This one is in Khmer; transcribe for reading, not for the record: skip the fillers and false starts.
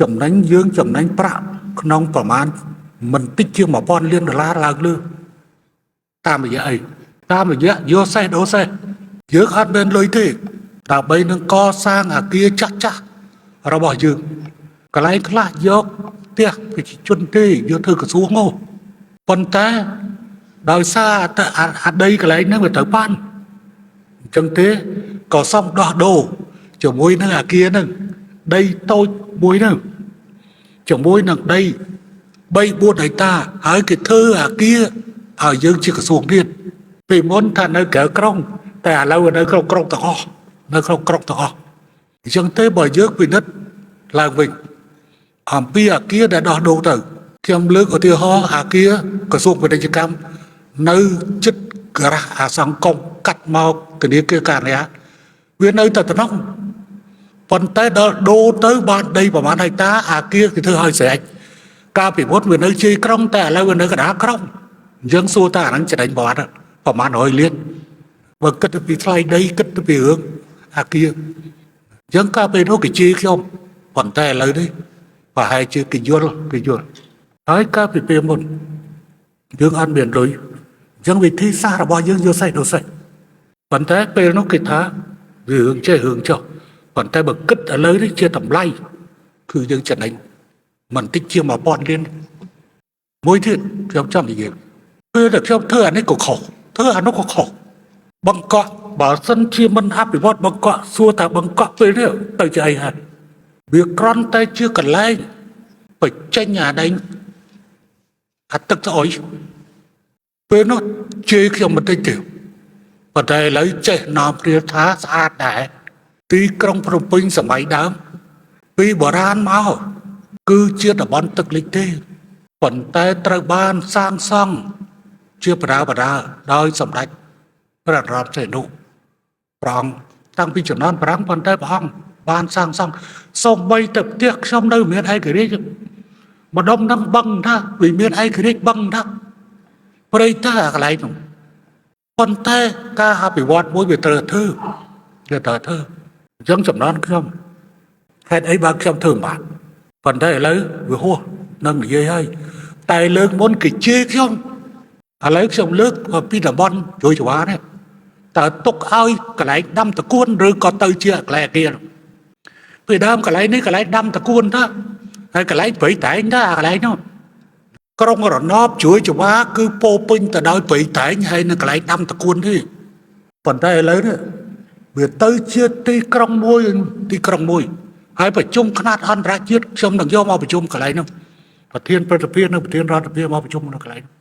ចំណេញយើងចំណេញប្រាក់ក្នុងប្រមាណមិនតិចជាង1000លានដុល្លារឡើងលើតាមរយៈអីតាមរយៈយកសេះដូរសេះយើងអត់មានលុយទេដើម្បីនឹងកសាងអាគារចាស់ចាស់របស់យើងកន្លែងខ្លះយកផ្ទះប្រជាជនទេយកធ្វើក្រសួងហ៎ប៉ុន្តែដោយសារតែអាដីកន្លែងហ្នឹងវាត្រូវបានអញ្ចឹងទេក៏សំដោះដូរជាមួយនឹងអាគារហ្នឹងដីតូចមួយហ្នឹងជាមួយនឹងដី3 4ហិកតាហើយគេធ្វើអាគារឲ្យយើងជាក្រសួងទៀតពីមុនថានៅក្រៅក្រុងតែឥឡូវនៅក្នុងក្រុងទាំងអស់នៅក្នុងក្រុងទាំងអស់អញ្ចឹងទេបើយើងពិនិត្យឡើងវិញអំពីអាគារដែលដោះដូរទៅខ្ញុំលើកឧទាហរណ៍អាគារក្រសួងពាណិជ្ជកម្មនៅចិត្តការ៉ាស់អាសង្គមកាត់មកធនាគារការិយាវានៅតែតំណងប៉ុន្តែដល់ដូរទៅបានដីប្រហែលហិកតាអាគារគេធ្វើឲ្យស្រេចកាលពីមុនវានៅជ័យក្រុងតែឥឡូវវានៅកណ្ដាលក្រុងអញ្ចឹងសួរតើអាហ្នឹងចំណេញប្រហែលប្រហែល100លានបើគិតទៅពីថ្លៃដីគិតទៅពីរឿងអាគារអញ្ចឹងកាលពេលនោះគេជេរខ្ញុំប៉ុន្តែឥឡូវនេះប្រហែលជាគេយល់គេយល់ហើយកាលពីពេលមុនយើងអត់មានលុយអញ្ចឹងវិធីសាស្ត្ររបស់យើងយកសេះដូរសេះប៉ុន្តែពេលនោះគេថាវារឿងចេះរឿងចុះប៉ុន្តែបើគិតឥឡូវនេះជាតម្លៃគឺយើងចំណេញមិនតិចជាង1000លានមួយទៀតខ្ញុំចង់និយាយពេលដែលខ្ញុំធ្វើអានេះក៏ខុសធ្វើអានោះក៏ខុសបង្កក់បើសិនជាមិនអភិវឌ្ឍបង្កក់សួរថាបង្កក់ពេលនេះទៅជាអីហើយវាក្រន់តែជាកន្លែងបញ្ចេញអាដែងអាទឹកស្អុយពេលនោះជេរខ្ញុំបន្តិចទៀតប៉ុន្តែឥឡូវចេះនាំព្រាថាស្អាតដែរទីក្រុងភ្នំពេញសម័យដើមពីបុរាណមកគឺជាតំបន់ទឹកលិចទេប៉ុន្តែត្រូវបានសាងសង់ជាបដាបដាដោយសម្ដេចព្រះនរោត្តមសីហនុព្រះអង្គតាំងពីជំនាន់ប្រាំងប៉ុន្តែព្រះអង្គបានសាងសង់សូម្បីតែផ្ទះខ្ញុំនៅមានឯករាជ្យម្ដុំនឹងបឹងថាវាមានឯករាជ្យបឹងថាព្រៃតាកន្លែងនោះប៉ុន្តែការអភិវឌ្ឍមួយវាត្រូវធ្វើវាត្រូវធ្វើអញ្ចឹងចំណន់ខ្ញុំហេតុអីបើខ្ញុំធ្វើមិនបានប៉ុន្តែឥឡូវវាហួសនឹងនិយាយហើយតែលើកមុនគេជេរខ្ញុំឥឡូវខ្ញុំលើកពីតំបន់ជួយចវានេះតើទុកឲ្យកន្លែងដាំតកួនឬក៏ទៅជាកន្លែងអាគារពីដើមកន្លែងនេះកន្លែងដាំតកួនទៅហើយកន្លែងព្រៃតែងទៅអាកន្លែងនោះក្រុងរណបជួយចវាគឺពោពេញទៅដោយព្រៃតែងហើយនៅកន្លែងដាំតកួនទេប៉ុន្តែឥឡូវនេះវាទៅជាទីក្រុងមួយទីក្រុងមួយហើយប្រជុំខ្នាតអន្តរជាតិខ្ញុំនឹងយកមកប្រជុំកន្លែងនោះប្រធានព្រឹទ្ធសភានិងប្រធានរដ្ឋសភាមកប្រជុំនៅកន្លែងនោះ